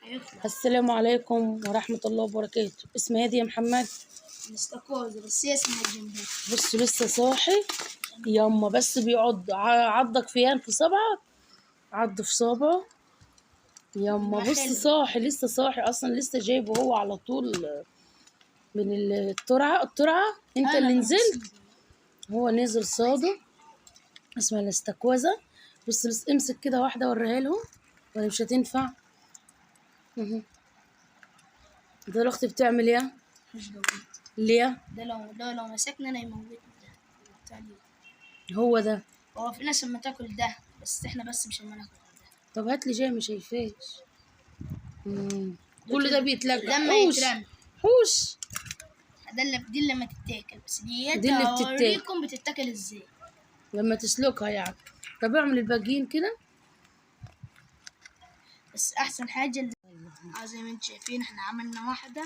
هيطلع. السلام عليكم ورحمة الله وبركاته. اسم هادي يا محمد. الاستاكوزا، بس هي اسمها الجمبري. بص لسه صاحي ياما، بس بيعض. عضك فين؟ في صبعك؟ عض في صابعه ياما. بص حلو. صاحي، لسه صاحي اصلا، لسه جايبه هو على طول من الترعه. الترعه انت أنا اللي اللي نزلت، نزلت. هو نزل صاده. اسمها الاستاكوزا. بص بس امسك كده واحدة وريها لهم، ولا مش هتنفع؟ مهم. ده الاخت بتعمل ايه؟ مش دوت. ليه؟ ده لو مسكنا انا يموتني ده. بتاع ليه؟ هو ده. هو في ناس لما تاكل ده، بس احنا بس مش لما ناكل ده. طب هات لي جاي، ما شايفاش. كل ده بيتلجع. لما حوش. يترمي. حوش. ده اللي دي اللي لما تتاكل، بس ديت دي اللي بتتاكل. هوريكم بتتاكل ازاي لما تسلكها يعني. طب اعمل الباقيين كده. بس احسن حاجة اللي زي ما انتم شايفين احنا عملنا واحدة،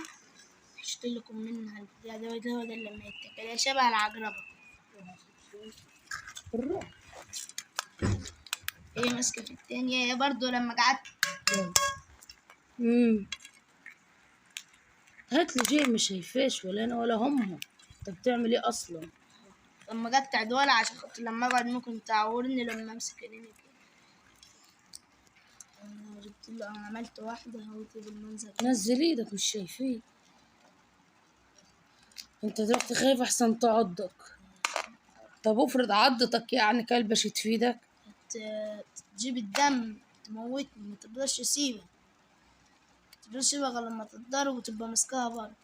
حشت لكم منها البتاع ده، ده هو ده اللي لما يتاكل، هي شبه العجربه. الروح. هي ماسكه في التانية، هي برضو لما قعدت. هات لي جاي، مش شايفاش ولا انا ولا هم. انت بتعمل ايه اصلا؟ لما جت عدوالة عشان خاطر لما اقعد ممكن تعورني لما امسك عيني كده. انا جبت له، انا عملت واحدة اهوتي بالمنظر ده. نزل ايدك، مش شايفين. انت دلوقتي خايف احسن تعضك. طب افرض عضتك يعني كلبشت في ايدك؟ تجيب الدم تموتني، ما تقدرش تسيبها، ما تقدرش تسيبها غير لما تتضرب وتبقى ماسكاها برضه.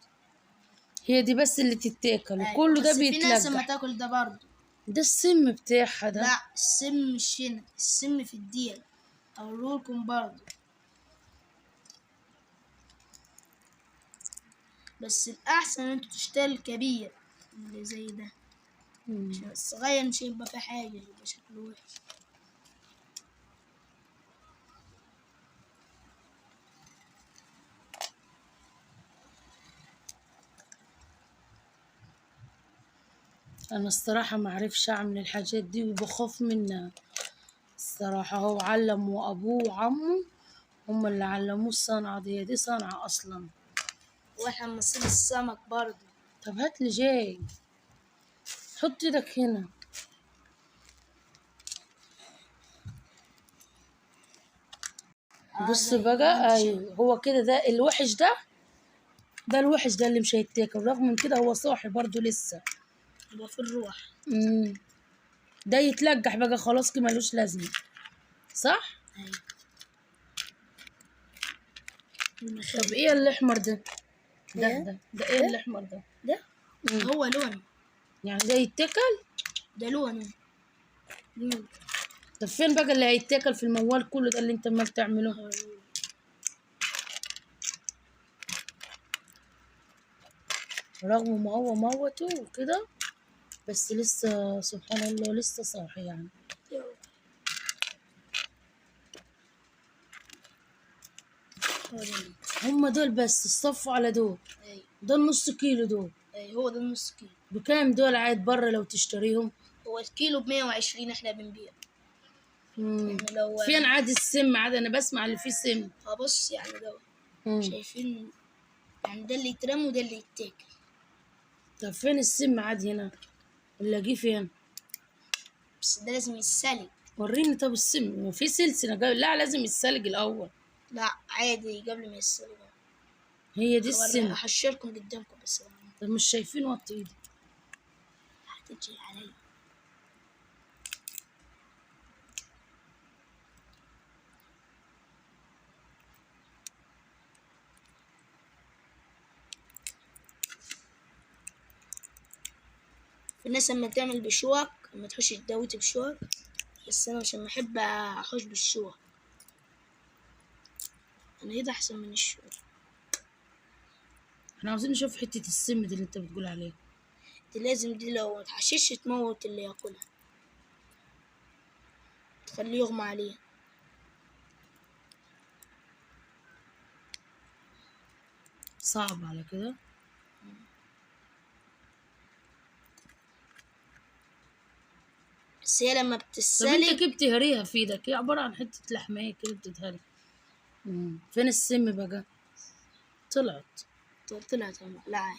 هي دي بس اللي تتاكل. أيوة، وكله ده بس في ناس لما بيتلجع. تاكل ده برضه. ده السم بتاعها ده. لا السم مش هنا، السم في الديل، اوريكم برضه. بس الاحسن ان انتوا تشتروا الكبير اللي زي ده، عشان الصغير مش هيبقى فيه حاجة، هيبقى شكله وحش. انا الصراحة ما عرفش اعمل الحاجات دي وبخاف منها الصراحة. هو علم وابوه وعمه هم اللي علموه الصنعة دي، دي صنعه اصلا. واحنا بنصيد السمك برضه. طب هات لي جاي، حط ايدك هنا. بص زي بقى، ما انت ايوه شايف. هو كده. ده الوحش، ده الوحش ده اللي مش هيتاكل. رغم من كده هو صاحي برضه لسه، يبقى في الروح. ده يتلجح بقى خلاص كده، ملوش لازمه، صح؟ ايوه. طب ايه الاحمر ده؟ ده إيه؟ ده ده ايه ده؟ الاحمر ده؟ ده؟ هو لونه. يعني ده يتاكل؟ ده لونه. طب فين بقى اللي هيتاكل في الموال كله ده اللي انت عمال تعمله؟ رغم ما هو موته وكده، بس لسه سبحان الله لسه صاحي يعني. هم دول بس الصفوا على دول. ايوه. ده النص كيلو دول. ايوه هو ده النص كيلو. بكام دول عاد بره لو تشتريهم؟ هو الكيلو بمية وعشرين احنا بنبيع. يعني لو فين عاد السم؟ عاد انا بسمع اللي فيه سم. بص يعني ده شايفين يعني، ده اللي يترمى وده اللي يتاكل. طب فين السم عاد هنا؟ اللي جه فين؟ بس ده لازم يتسلق. وريني. طب السم ما في سلسلة لا لازم يتسلق الاول. لا عادي قبل ما يتسلق. هي دي السم. هحشركم قدامكم بس. طب مش شايفين؟ وطي ايدي. هتجي عليا. في الناس لما تعمل بشوك، لما تحوش الداوت بشوك، بس انا عشان بحب احوش بالشوك، انا ايدي احسن من الشوك. احنا عاوزين نشوف حتة السم دي اللي انت بتقول عليها دي. لازم دي لو ما تحشيش تموت اللي ياكلها، تخليه يغمى عليها. صعب على كده. بس هي لما طب انت بتتسلق كيف بتهريها في ايدك؟ هي عبارة عن حتة لحمية كده بتتهري. فين السم بقى؟ طلعت. طلعت. لا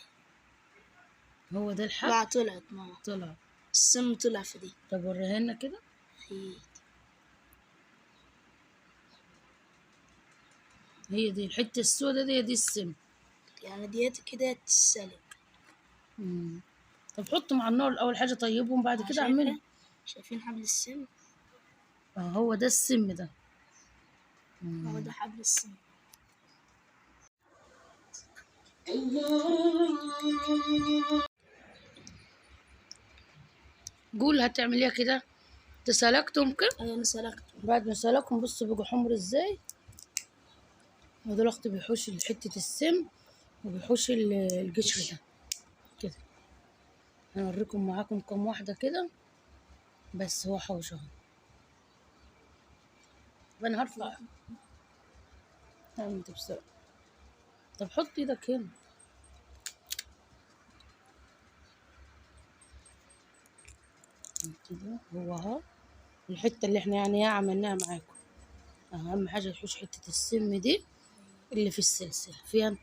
هو ده الحبل. لا طلعت، ما طلع السم طلع في دي. طب وريها لنا كده. هي دي الحتة السوداء دي، دي السم يعني ديت كده تسلم. طب حطهم على النار الاول حاجة، طيبهم بعد كده اعملهم. شايفين حبل السم؟ هو ده السم ده. هو ده حبل السم. قول هتعمليها كده. تسلكتهم كده؟ ايوه انا سلكتهم. بعد ما سلكهم بصوا بيجوا حمر ازاي. ودول اختي بيحوش حتة السم وبيحوش القشر ده كده. هنوريكم معاكم كم واحدة كده بس هو حوش اهو. انا هرفع انت بسرعة. طب حط ايدك هنا. كده هو اهو الحتة اللي احنا يعني عملناها معاكم. اهم حاجة تحوش حتة السم دي اللي في السلسلة فيها.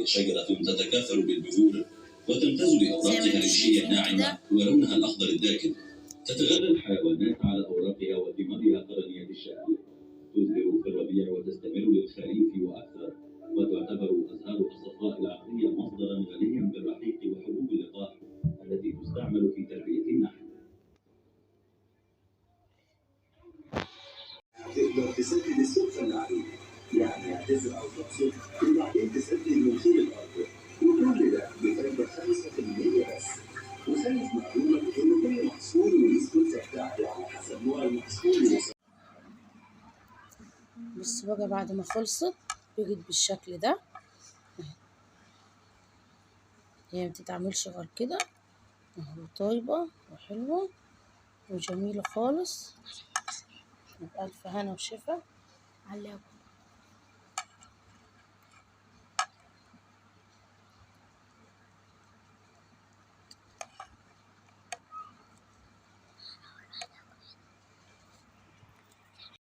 شجرة تتكاثر بالبذور وتمتاز بأوراقها الريشية الناعمة ولونها الأخضر الداكن. تتغذى الحيوانات على أوراقها وثمارها قرنية الشكل. تزهر في الربيع وتستمر للخريف وأكثر، وتعتبر أزهار الصفراء العقلية مصدرا غنيا بالرحيق وحبوب اللقاح التي تستعمل في تربية النحل. تقدر تسدد السلفة اللي عليك، يعني هتزرع وتحصد وبعدين تسدد من خير الأرض، وكل ده بفايدة 5% بس. وخلي في معلومك إن كل محصول وليه السلفة بتاعته على حسب نوع المحصول. بص بقى بعد ما خلصت بقت بالشكل ده. هي ما بتتعملش غير كده اهو، طيبة وحلوة وجميلة خالص. بألف هنا وشفا. عليكم.